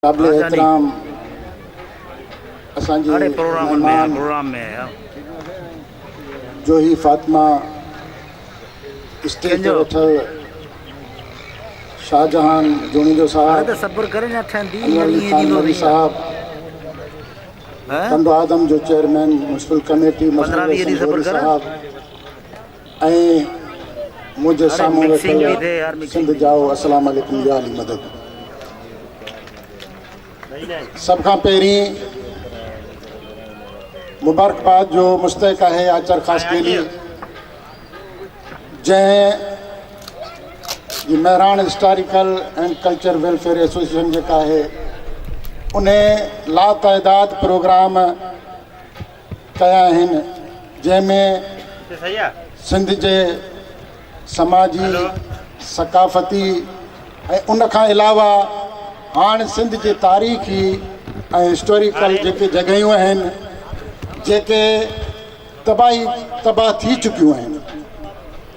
قابل احترام اسان جي مهمان جوهي فاطمه اسٽيج تي ويٺل شاهجهان جوڻيجو صاحب، انور علي خان مري صاحب، ٽنڊو آدم جو چيئرمين ميونسپل ڪميٽي مسعود حسن غوري صاحب ۽ منهنجي سامهون ويٺل سنڌ ڄائو السلام عليڪم يا علي مدد. سڀ کان پهرين مبارڪباد جو مستحق آهي آچر خاصخيلي جنهن جي Mehran historical and culture welfare association جيڪا آهي ان لاتعداد پروگرام ڪيا آهن جنهن ۾ سنڌ جي سماجي ثقافتي ۽ ان کان علاوه هاڻ سنڌ جي تاريخي ۽ هسٽوريڪل جيڪي جڳهيون آهن جيڪي تباهي تباهه ٿي چڪيون آهن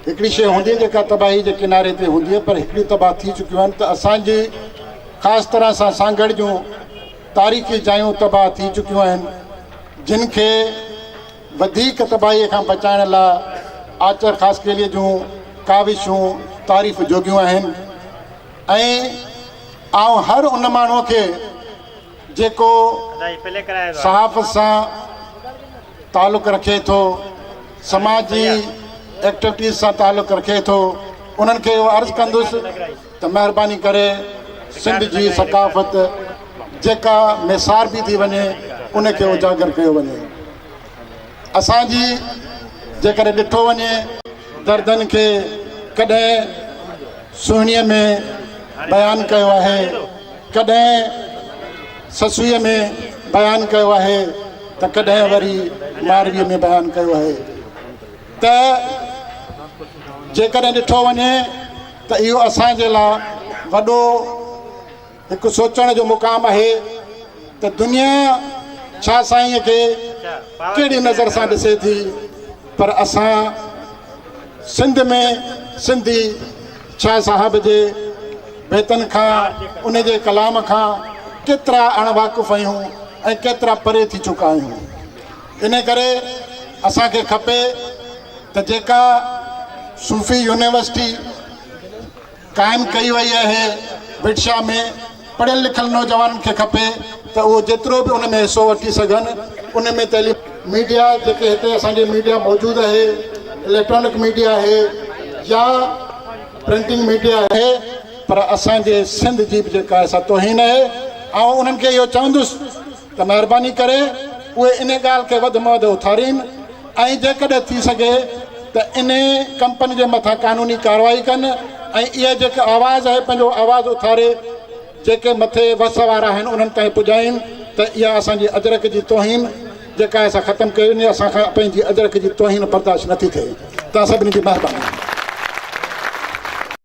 هڪڙي شيء هوندي آهي جيڪا تباهي جي ڪناري تي هوندي آهي پر هڪڙي تباهه ٿي چڪيون آهن ته اسان جي خاص طرح سان سانگهڙ جون تاريخي جايون تباهه ٿي چڪيون آهن جن کي وڌيڪ تباهي کان بچائڻ لاء آچر خاصخيلي جون ڪاوشون تعريف جوڳيون آهن ۽ آئون هر ان ماڻهو کي جيڪو صحافت سان تعلق رکي ٿو، سماجي ايڪٽوٽيز سان تعلق رکي ٿو، انهن کي اهو عرض ڪندس ته مهرباني ڪري سنڌ جي ثقافت جيڪا ميسار به ٿي وڃي ان کي اجاگر ڪيو وڃي. اسان جي جيڪڏهن ڏٺو وڃي دردن کي ڪڏهن سهڻيء ۾ بيان ڪيو آهي، ڪڏهن سسئيء ۾ بيان ڪيو آهي ته ڪڏهن وري مارويء ۾ بيان ڪيو آهي ته جيڪڏهن ڏٺو وڃي ته اهو اسان جي لاء وڏو هڪ سوچڻ جو مقام آهي ته دنيا شاهه سائينء کي ڪهڙي نظر سان ڏسي ٿي پر اسان سنڌ ۾ سنڌي شاهه صاحب جي بيتن کان ان جي ڪلام کان ڪيترا اڻ واقف آهيون ۽ ڪيترا پري ٿي چڪا آهيون ان ڪري اسان کي کپي ته جيڪا صوفي يونيورسٽي قائم ڪئي وئي آهي ڀٽ شاهه ۾ پڙهيل لکيل نوجوانن کي کپي ته اهو جيترو به ان ۾ حصو وٺي سگهن ان ۾ تعليم ميڊيا جيڪي هتي اسان جي ميڊيا موجود آهي اليڪٽرانڪ ميڊيا آهي يا پرنٽنگ ميڊيا آهي پر اسان جي سنڌ جي به جيڪا آهي سا توهين آهي آئون انهن کي اهو چوندس ته مهرباني ڪري اهي ان ڳالهه کي وڌ ۾ وڌ اٿارين ۽ جيڪڏهن ٿي سگهي ته انهي ڪمپني جي مٿان قانوني ڪارروائي ڪن ۽ اهي جيڪي آواز آهي پنهنجو آواز اٿاري جيڪي مٿي وس وارا آهن انهن تائين پڄائين ته اها اسان جي اجرڪ جي توهين جيڪا آهي سا ختم ڪئي وڃي اسان کان پنهنجي اجرڪ جي توهين برداشت نٿي ٿئي توهان سڀني جي مهرباني.